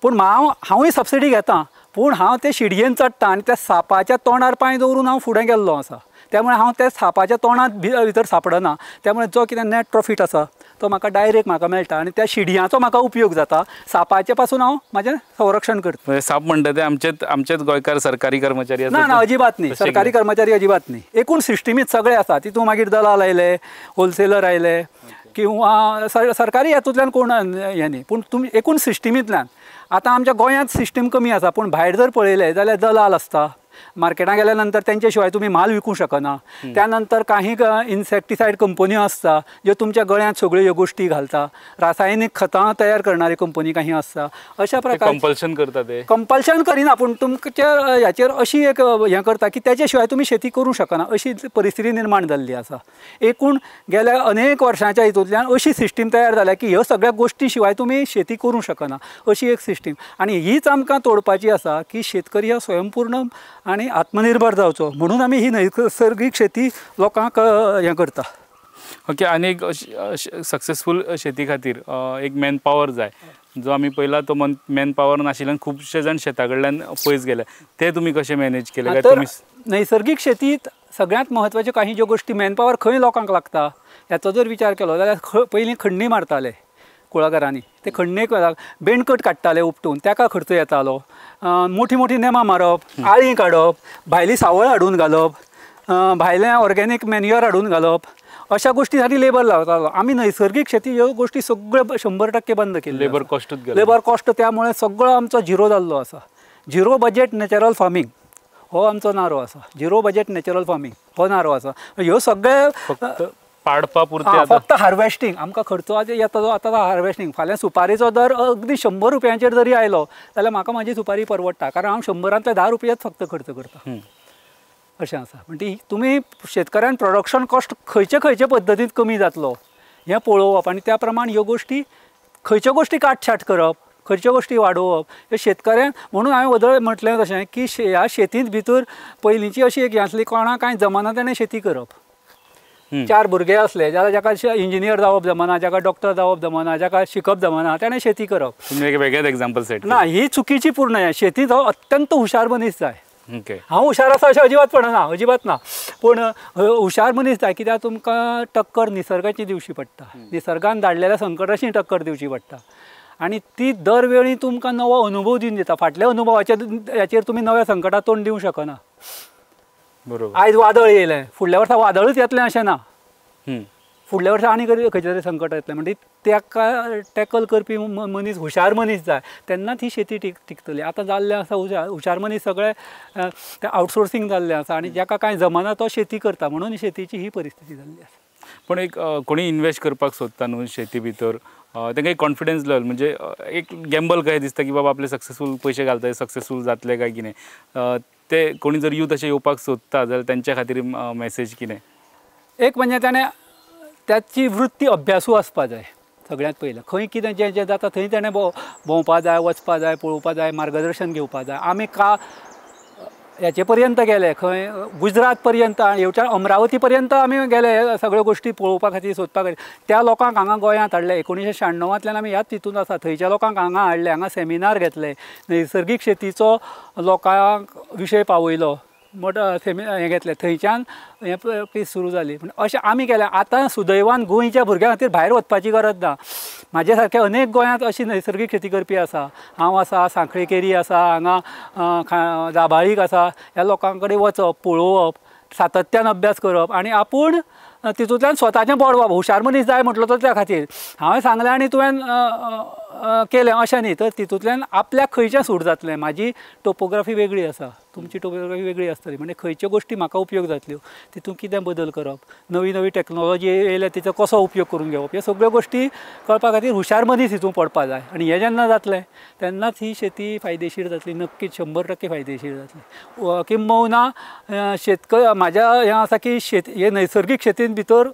[SPEAKER 2] पूण हांवूय सबसिडी घेता, पूण हांव ते शिडयेन चडटा आनी त्या सापाच्या तोंडार पांय दवरून हांव फुडें गेल्लो आसा, त्यामुळे हांव त्या सापाच्या तोंडांत भितर सापडना. त्यामुळे जो कितें नॅट प्रॉफीट आसा तो म्हाका डायरेक्ट म्हाका मेळटा आनी त्या शिडयांचो म्हाका उपयोग जाता. सापाचे पासून हांव म्हाजें संरक्षण करता.
[SPEAKER 1] साप म्हणटा ते आमचेच गोंयकार सरकारी कर्मचारी?
[SPEAKER 2] ना ना, अजिबात न्ही, सरकारी कर्मचारी अजिबात न्ही. एकूण सिस्टमीत सगळे आसा, तितूंत मागीर दलाल आयले, होलसेलर आयले किंवा सरकारी हातूंतल्यान कोण हें न्ही, पूण तुमी एकूण सिस्टमींतल्यान. आतां आमच्या गोंयांत सिस्टम कमी आसा, पूण भायर जर पळयलें जाल्यार दलाल आसता, मार्केटात गेल्या नंतर तेंचे शिवाय तुमी म्हाल विकूंक शकना. त्यानंतर काही इन्सेक्टिसायड कंपन्यो आसता ज्यो तुमच्या गळ्यांत सगळ्यो ह्यो गोश्टी घालता, रासायनीक खतां तयार करणारी कंपनी काही आसता. अशा प्रकार
[SPEAKER 1] कंपल्शन करता, ते
[SPEAKER 2] कंपल्शन करिना पूण तुमच्या ह्याचेर अशी एक हें करता की तेचे शिवाय तुमी शेती करूंक शकना अशी परिस्थिती निर्माण जाल्ली आसा. एकूण गेल्या अनेक वर्सांच्या हितूंतल्यान अशी सिस्टीम तयार जाल्या की ह्यो सगळ्या गोश्टी शिवाय तुमी शेती करूंक शकना अशी एक सिस्टीम. आनी हीच आमकां तोडपाची आसा की शेतकरी हो स्वयंपूर्ण आनी आत्मनिर्भर जावचो, म्हणून आमी ही नैसर्गीक शेती लोकांक हें करता.
[SPEAKER 1] ओके, आनी एक सक्सेसफूल शेती खातीर एक मॅन पावर जाय, जो आमी पळयला तो मॅन पावर नाशिल्ल्यान खुबशे जाण शेता कडल्यान पयस गेले, ते तुमी कशें मॅनेज केले?
[SPEAKER 2] तर नैसर्गीक शेतीत सगळ्यांत म्हत्वाच्यो काही ज्यो गोश्टी मॅन पावर खंय लोकांक लागता ह्याचो जर विचार केलो जाल्यार पयलीं खण्णी मारताले कुळागरांनी, ते खण्णेक बेणकट काडटाले उपटून, ताका खर्च येतालो. मोठी मोठी नेमां मारप, आळीं काडप, भायली सावळ हाडून घालप, भायलें ऑर्गेनीक मॅन्युअर हाडून घालप, अशा गोश्टी साठी लेबर लावतालो. आमी नैसर्गीक शेती ह्यो गोश्टी सगळ्यो 100% बंद केल्यो.
[SPEAKER 1] लेबर कॉस्टूच गेलो,
[SPEAKER 2] लेबर कॉस्ट त्यामुळे सगळो आमचो झिरो जाल्लो आसा. झिरो बजेट नॅचरल फार्मींग हो आमचो नारो आसा, झिरो बजेट नॅचरल फार्मींग हो नारो आसा. ह्यो सगळे
[SPEAKER 1] पाडपा पुरते
[SPEAKER 2] फक्त हार्वेस्टींग आमकां खर्चो येता तो आतां हार्वेस्टींग. फाल्यां सुपारेचो दर अगदी 100 रुपयांचेर जरी आयलो जाल्यार म्हाका म्हाजी सुपारी परवडटा, कारण हांव 100रांतले 10 रुपयाच फक्त खर्च करता अशें आसा. म्हणजे तुमी शेतकऱ्यान प्रोडक्शन कॉस्ट खंयचे खंयचे पद्दतीन कमी जातलो हें पळोवप आनी त्या प्रमाण ह्यो गोश्टी खंयच्यो गोश्टी काटछाट करप, खंयच्यो गोश्टी वाडोवप हे शेतकऱ्यान. म्हणून हांवें वदळ म्हटलें तशें की ह्या शेतींत भितर पयलींची अशी एक हें आसली, कोणाक कांय जमाना तेणें शेती करप. 4 भुरगे आसले जाल्यार जाका इंजिनियर जावप जमना, जाका डॉक्टर जावप जमना, जाका शिकप जमना, ताणें शेती करप.
[SPEAKER 1] एक वेगळेच एग्जाम्पल सेट
[SPEAKER 2] ना, ही चुकीची पूर्ण आहे. शेतीत हो अत्यंत हुशार मनीस जाय. हांव हुशार आसा अशें अजिबात म्हणना, अजिबात ना, पूण हुशार मनीस जाय कित्याक तुमकां टक्कर निसर्गाची दिवची पडटा, निसर्गान धाडलेल्या संकटाशी टक्कर दिवची पडटा आनी ती दरवेळी तुमकां नवो अनुभव दिवन दिता. फाटल्या अनुभवाच्या हेचेर तुमी नव्या संकटाक तोंड दिवंक शकना.
[SPEAKER 1] बरोबर.
[SPEAKER 2] आयज वादळ येयलें, फुडल्या वर्सा वादळूच येतलें अशें ना, फुडल्या वर्सा आनी खंयचें तरी संकट येतलें. म्हणजे ताका टॅकल करपी मनीस, हुशार मनीस जाय, तेन्नाच ही शेती टिकतली. आतां जाल्लें आसा हुशार मनीस सगळे ते आउटसोर्सिंग जाल्लें आसा आनी जाका कांय जमना तो शेती करता, म्हणून शेतीची ही परिस्थिती जाल्ली आसा.
[SPEAKER 1] पण एक कोणी इन्वेस्ट करपाक सोदता न्हू शेती भितर, तांकां एक कॉन्फिडन्स लेवल म्हणजे एक गॅम्बल कशें दिसता की बाबा आपले सक्सेसफूल पयशे घालता सक्सेसफूल जातले काय कितें, ते कोणी जर यूथ अशें येवपाक सोदता जाल्यार तेंच्या खातीर मॅसेज कितें?
[SPEAKER 2] एक म्हणजे ताणें त्याची वृत्ती अभ्यासू आसपा जाय सगळ्यांत पयलें. खंय कितें जें जें जाता थंय ताणें भोंवपा जाय, वचपा जाय, पळोवपा जाय, मार्गदर्शन घेवपा जाय. आमी का हेचे पर्यंत गेले, खंय गुजरात पर्यंत, येवच्या अमरावती पर्यंत आमी गेले सगळ्यो गोश्टी पळोवपा खातीर, सोदपा खातीर. त्या लोकांक हांगा गोंयांत हाडले. 1996 आमी ह्याच तितून आसा. थंयच्या लोकांक हांगा हाडले, हांगा सेमिनार घेतले, नैसर्गीक शेतीचो लोकांक विशय पावयलो, मोठो हें घेतलें, थंयच्यान हें प्रॅक्टीस सुरू जाली. पूण अशें आमी केलें. आतां सुदैवान गोंयच्या भुरग्यां खातीर भायर वचपाची गरज ना. म्हाजे सारके अनेक गोंयांत अशी नैसर्गीक शेती करपी आसा. हांव आसा, सांखळे केरी आसा, हांगा दाबाळीक आसा. ह्या लोकां कडेन वचप, पळोवप, सातत्यान अभ्यास करप आनी आपूण तितूंतल्यान स्वताचें बोड बाबा हुशार मनीस जाय म्हटलो तो त्या खातीर. हांवें सांगलें आनी तुवें केलें अशें न्ही, तर तितूंतल्यान आपल्याक खंयचें सूट जातलें. म्हाजी टोपोग्राफी वेगळी आसा, तुमची टोपोग्राफी वेगळी आसतली, म्हणजे खंयच्यो गोश्टी म्हाका उपयोग जातल्यो, तितूंत कितें बदल करप, नवी नवी टॅक्नोलॉजी येयल्या तिचो कसो उपयोग करून घेवप, ह्यो सगळ्यो गोश्टी कळपा खातीर हुशार मनीस हितून पडपा जाय. आनी हें जेन्ना जातलें तेन्नाच ही शेती फायदेशीर जातली, नक्कीच 100% फायदेशीर जातली. किंबहुना शेतकरी म्हाज्या हें आसा की शेत हे नैसर्गीक शेतीन भितर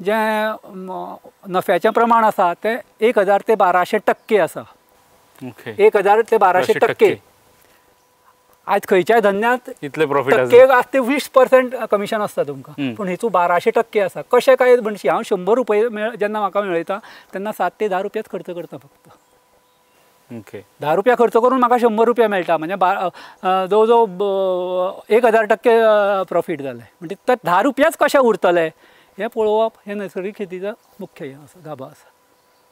[SPEAKER 2] जें नफ्याचें प्रमाण आसा तें 1000 ते 1200% आसा. 1000 ते 1200%. आज खंयच्याय धंद्यांत
[SPEAKER 1] इतले प्रॉफिट
[SPEAKER 2] टक्के आसता, 20% कमिशन आसता तुमकां, पूण हितून 1200% आसा. कशें काय म्हणशी, हांव 100 रुपये जेन्ना म्हाका मेळयता तेन्ना 7 ते 10 रुपयाच खर्च करता फक्त. 10 रुपया खर्च करून म्हाका 100 रुपया मेळटा, म्हणजे जवळ जवळ 1000% प्रॉफीट जालें. म्हणजे ते 10 रुपयाच कशे उरतले हें पळोवप हें नैसर्गीक शेतीचो मुख्य हें आसा, गाभा आसा.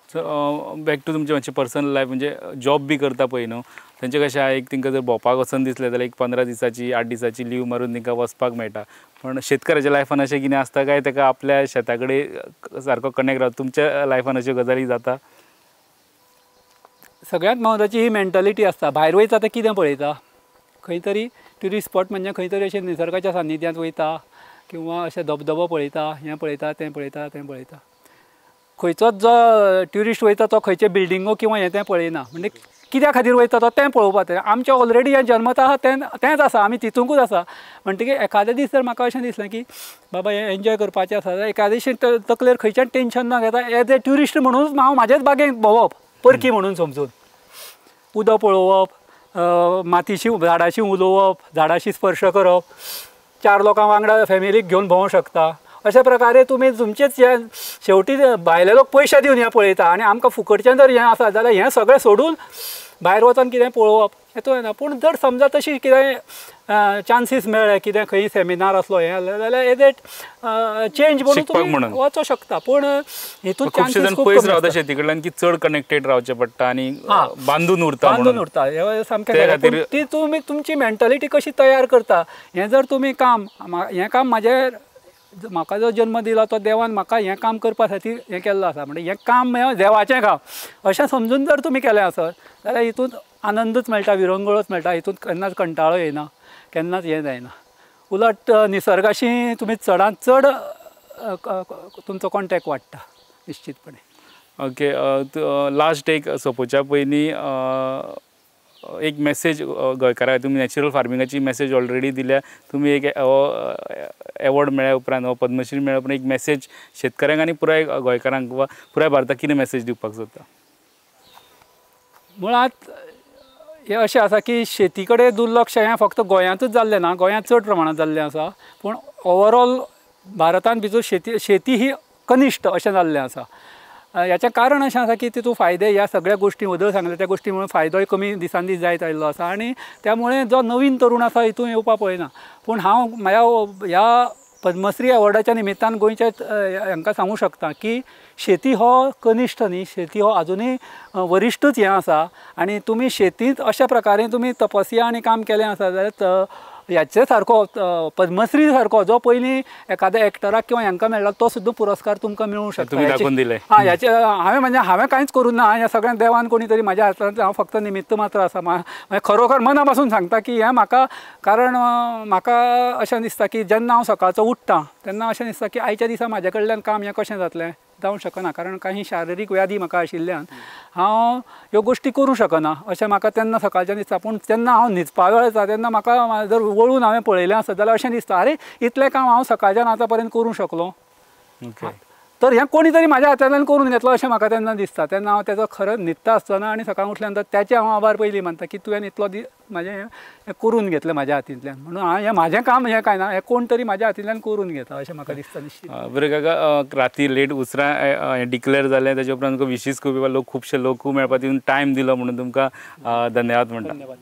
[SPEAKER 1] सो बॅक टू तुमचें मातशें पर्सनल लायफ, म्हणजे जॉब बी करता पळय न्हू, तेंचें कशें आहा, एक तांकां जर भोंवपाक वचन दिसलें जाल्यार एक 15 दिसाची 8 दिसाची लीव मारून तांकां वचपाक मेळटा. पण शेतकऱ्याच्या लायफान अशें कितें आसता काय ताका आपल्या शेता कडेन सारको कनेक्ट रावता? तुमच्या लायफान अश्यो गजाली जाता?
[SPEAKER 2] सगळ्यांत म्हत्वाची ही मेंटलिटी आसता. भायर वयता तें कितें पळयता, खंय तरी ट्युरिस्ट स्पॉट म्हणजे खंय तरी अशें निसर्गाच्या सान्निध्यांत वयता किंवा अशें धबधबो पळयता, हें पळयता, तें पळयता, तें पळयता. खंयचोच जो ट्युरिस्ट वयता तो खंयचे बिल्डिंगो किंवा हें तें पळयना, म्हणजे कित्या खातीर वयता तो तें पळोवपाक. आमचें ऑलरेडी हें जन्मता आसा तें तेंच आसा, आमी तितूंकूच आसा. म्हणटकीर एखादे दीस जर म्हाका अशें दिसलें की बाबा हें एन्जॉय करपाचें आसा जाल्यार एखादे दीस तकलेर खंयच्यान टेंशन ना घेता एज ए ट्युरिस्ट म्हणून हांव म्हाजेच बागेंत भोंवप, परकी म्हणून समजून उदक पळोवप, मातीशी झाडाशी उलोवप, झाडाशी स्पर्श करप, 4 लोकां वांगडा फॅमिलीक घेवन भोंवंक शकता. अशा प्रकारे तुमी तुमचेच हे शेवटी भायले लोक पयशे दिवन हें पळयता आनी आमकां फुकटचें जर हें आसा जाल्यार हें सगळें सोडून भायर वचोन कितें पळोवप हेतून येना. पूण जर समजा तशी कितें चान्सीस मेळ्ळे, कितें खंय सेमिनार आसलो हें आसलें जाल्यार एज ए चेंज म्हणून तुमी वचोंक शकता. पूण हितून
[SPEAKER 1] खुबशे जाण पयस रावता शेती कडल्यान की चड कनेक्टेड रावचें पडटा आनी बांदून उरता,
[SPEAKER 2] बांदून उरता हें सामकें. ती तुमी तुमची मेंटलिटी कशी तयार करता हें जर तुमी काम, हें काम म्हाजें म्हाका जो जन्म दिला तो देवान म्हाका हें काम करपा खातीर हें केल्लो आसा, म्हणजे हें काम हें देवाचें काम अशें समजून जर तुमी केलें आसत जाल्यार हितून आनंदूच मेळटा, विरंगुळच मेळटा, हितून केन्नाच कंटाळो येना, केन्नाच हें जायना. उलट निसर्गाशी तुमी चडांत चड तुमचो कॉन्टेक्ट वाडटा निश्चितपणे.
[SPEAKER 1] ओके, लास्ट एक सोंपोवच्या पयलीं एक मेसेज गोंयकारांक, तुमी नॅचरल फार्मिंगाची मेसेज ऑलरेडी दिल्या, तुमी एक एवॉर्ड मेळ्ळ्या उपरांत वा पद्मश्री मेळ्ळ्या उपरांत एक मेसेज शेतकऱ्यांक आनी पुराय गोंयकारांक वा पुराय भारताक कितें मेसेज दिवपाक सोदता?
[SPEAKER 2] मुळांत हें अशें आसा की शेती कडेन दुर्लक्ष हें फक्त गोंयांतूच जाल्लें ना, गोंयांत चड प्रमाणांत जाल्लें आसा, पूण ओवरऑल भारतान भितर शेती ही कनिश्ठ अशें जाल्लें आसा. हाचें कारण अशें आसा की तितूंत फायदे ह्या सगळ्या गोश्टी वदळ सांगले त्या गोश्टी मुळे फायदोय कमी दिसान दीस जायत आयिल्लो आसा आनी त्यामुळे जो नवीन तरूण आसा हितून येवपाक पळयना. पूण हांव म्हाज्या ह्या पद्मश्री एवॉर्डाच्या निमित्तान गोंयच्या हांकां सांगूं शकता की शेती हो कनिश्ठ न्ही, शेती हो आजुनूय वरिश्ठूच हें आसा आनी तुमी शेतींत अशा प्रकारे तुमी तपस्या आनी काम केलें आसा जाल्यार ह्याचे सारको पद्मश्री सारको जो पयलीं एखाद्या एक्टराक किंवा हांकां मेळ्ळा तो सुद्दां पुरस्कार तुमकां मेळूंक शकता.
[SPEAKER 1] तुमी दाखोवन दिले.
[SPEAKER 2] हां, ह्याचे हांवें म्हणजे हांवें कांयच करूं ना, ह्या सगळ्या देवान कोणी तरी म्हाज्या हातांत, हांव फक्त निमित्त मात्र आसा. मागीर खरोखर मना पासून सांगता की हें म्हाका, कारण म्हाका अशें दिसता की जेन्ना हांव सकाळचो उठ्ठा तेन्ना अशें दिसता की आयच्या दिसा म्हाज्या कडल्यान काम हें कशें जातलें, जावंक शकना, कारण काही शारिरीक व्याधी म्हाका आशिल्ल्यान हांव ह्यो गोश्टी करूं शकना अशें म्हाका तेन्ना सकाळच्यान दिसता. पूण जेन्ना हांव न्हिदपा वेळ येता तेन्ना म्हाका जर वळून हांवें पळयलें आसत जाल्यार अशें दिसता आरे इतलें काम हांव सकाळच्यान आतां पर्यंत करूं शकलो, तर हें कोणी तरी म्हाज्या हातांतल्यान करून घेतलो अशें म्हाका तेन्ना दिसता. तेन्ना हांव तेजो खरो न्हिदता आसतना आनी सकाळीं उठल्या नंतर तेचे हांव आभार पयलीं मानता की तुवें इतलो दीस म्हाजें हें करून घेतलें म्हाज्या हातींतल्यान, म्हणून हांव हें म्हाजें काम हें कांय ना, हें कोण तरी म्हाज्या हातींतल्यान करून घेता अशें म्हाका दिसता निश्चीत.
[SPEAKER 1] बरें काका, राती लेट उसरां डिक्लेर जालें ताजे उपरांत तुमकां विशीस खूब लोक, खुबशे लोकूय मेळपा तितून टायम दिलो म्हणून तुमकां धन्यवाद म्हणटा.
[SPEAKER 2] धन्यवाद.